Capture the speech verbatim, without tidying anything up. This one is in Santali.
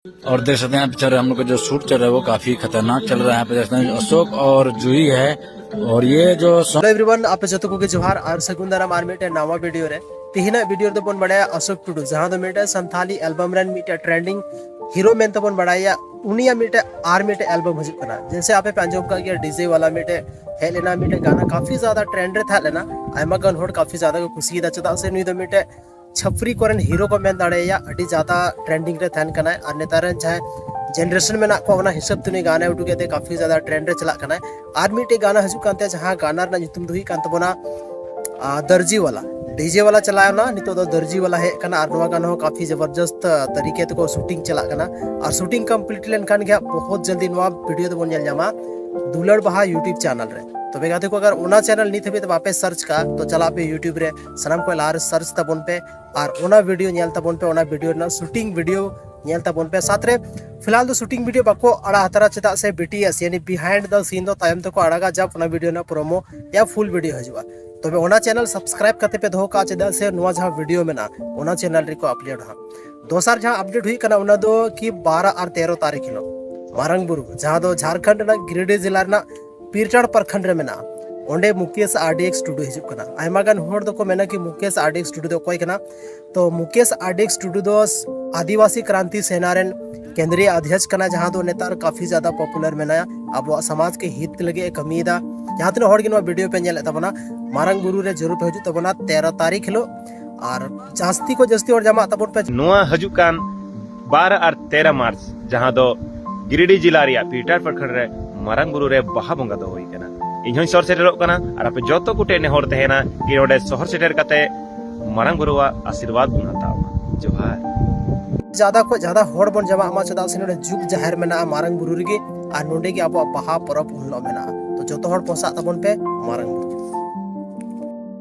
और देख सकते हैं पीछे हम लोग का जो शूट चल रहा है वो काफी खतरनाक चल रहा है। यहाँ पे देख सकते हैं अशोक और जूही है। और ये जो हेलो एवरीवन, आप जतो को जोहार और सगुन दाराम आर मिटे नवा वीडियो रे। तिहिना वीडियो रे बन बड़ा अशोक टुडू, जहां दो मिटे संथाली एल्बम रन मिटे ट्रेंडिंग हीरो मेन तबन बड़ा, उनिया मिटे आर मिटे एल्बम हजु कना। जैसे आपे पे अंजोम का गया डीजे वाला मिटे हेलेना मिटे गाना काफी ज्यादा ट्रेंड रे था लेना। आयमा गन होड़ काफी ज्यादा को खुशी दा चदा से नुई दो मिटे छपरी कोरेन हीरो को मेन दाड़े या अड़ी ज्यादा ट्रेंडिंग रे थैन कना है। और नेतारन चाहे जनरेशन में ना को ना हिसाब तुनी गाना उठू के काफी ज्यादा ट्रेंड रे चला कना है। आर मिटे गाना हजु कांते जहां गाना ना तुम दुही कांत बोना आ, दर्जी वाला डीजे वाला चलाया ना, नितो दो दर्जी वाला है कना। और नवा गाना हो काफी जबरदस्त तरीके तको शूटिंग चला कना। और शूटिंग कंप्लीट लेन कान गया बहुत जल्दी नवा वीडियो तो बन जामा दुलड़ बहा यूट्यूब चैनल रे। तो बेगाते को अगर ओना चैनल नहीं थे तो वापस सर्च का तो चला पे यूट्यूब रे सनम को लार सर्च तबन पे और ओना वीडियो नेल तबन पे, ओना वीडियो ना शूटिंग वीडियो नेल तबन पे। साथ रे फिलहाल तो शूटिंग वीडियो बाको अड़ा हतरा चेदा से बीटीएस यानी बिहाइंड द सीन दो तायम तको अड़ागा जब ओना वीडियो ना प्रोमो या फुल वीडियो हजुआ। तबे ओना चैनल सब्सक्राइब करते पे दोहो का चेदा से नवा जहां वीडियो में ना ओना चैनल रे को अपलोड हा। दोसर जहां अपडेट हुई कना ओना दो कि बारह और तेरह तारीख हिलो मारंग बुरु जहां दो झारखंड ना गिरिडीह जिला ना पीरटाड़ प्रखंड रे मेना। ओंडे मुकेश आरडीएक्स टुडू हिजुक कना। आयमा गान होड़ दो को मेना कि मुकेश आरडीएक्स टुडू दो कोई कना। तो मुकेश आरडीएक्स टुडू दो आदिवासी क्रांति सेना रेन केंद्रीय अध्यक्ष कना, जहां दो नेता काफी ज्यादा पॉपुलर मेना। अब समाज के हित लगे कमी दा। जहां तीनों होड़ गिनवा वीडियो पे नेल तबना मारंग बुरु रे जरूर पे हजु तबना तेरह तारीख हिलो। और जास्ती को जास्ती और जमा तबन पे नोआ हजु कान बारह और तेरह मार्च, जहां दो गिरिडीह जिला रिया पीरटाड़ प्रखंड रे मारंग बुरु रे बहा बंगा दो होई कना। ᱤᱧ ᱦᱚᱸᱧ ᱥᱚᱦᱚᱨ ᱥᱮᱴᱮᱨᱚᱜ ᱠᱟᱱᱟ ᱟᱨ ᱟᱯᱮ ᱡᱚᱛᱚ ᱠᱚᱴᱷᱮᱱ ᱱᱮᱦᱚᱨ ᱛᱟᱦᱮᱱᱟ ᱠᱤ ᱱᱚᱰᱮ ᱥᱚᱦᱚᱨ ᱥᱮᱴᱮᱨ ᱠᱟᱛᱮ ᱢᱟᱨᱟᱝ ᱵᱩᱨᱩᱣᱟᱜ ᱟᱥᱤᱨᱵᱟᱫᱽ ᱵᱚᱱ ᱦᱟᱛᱟᱣ ᱢᱟ᱾ ᱡᱚᱦᱟᱨ᱾ ᱡᱟᱫᱟ ᱠᱷᱚᱡ ᱡᱟᱫᱟ ᱦᱚᱲ ᱵᱚᱱ ᱡᱟᱢᱟᱜ ᱢᱟ, ᱪᱮᱫᱟᱜ ᱥᱮ ᱱᱚᱰᱮ ᱡᱩᱜᱽ ᱡᱟᱦᱮᱨ ᱢᱮᱱᱟᱜᱼᱟ ᱢᱟᱨᱟᱝ ᱵᱩᱨᱩ ᱨᱮᱜᱮ, ᱟᱨ ᱱᱚᱰᱮ ᱜᱮ ᱟᱵᱚᱣᱟᱜ ᱵᱟᱦᱟ ᱯᱚᱨᱚᱵᱽ ᱩᱱ ᱦᱤᱞᱳᱜ ᱢᱮᱱᱟᱜᱼᱟ᱾ ᱛᱚ ᱡᱚᱛᱚ ᱦᱚᱲ ᱯᱚᱥᱟᱜ ᱛᱟᱵᱚᱱ ᱯᱮ ᱢᱟᱨᱟᱝ ᱵᱩᱨᱩ᱾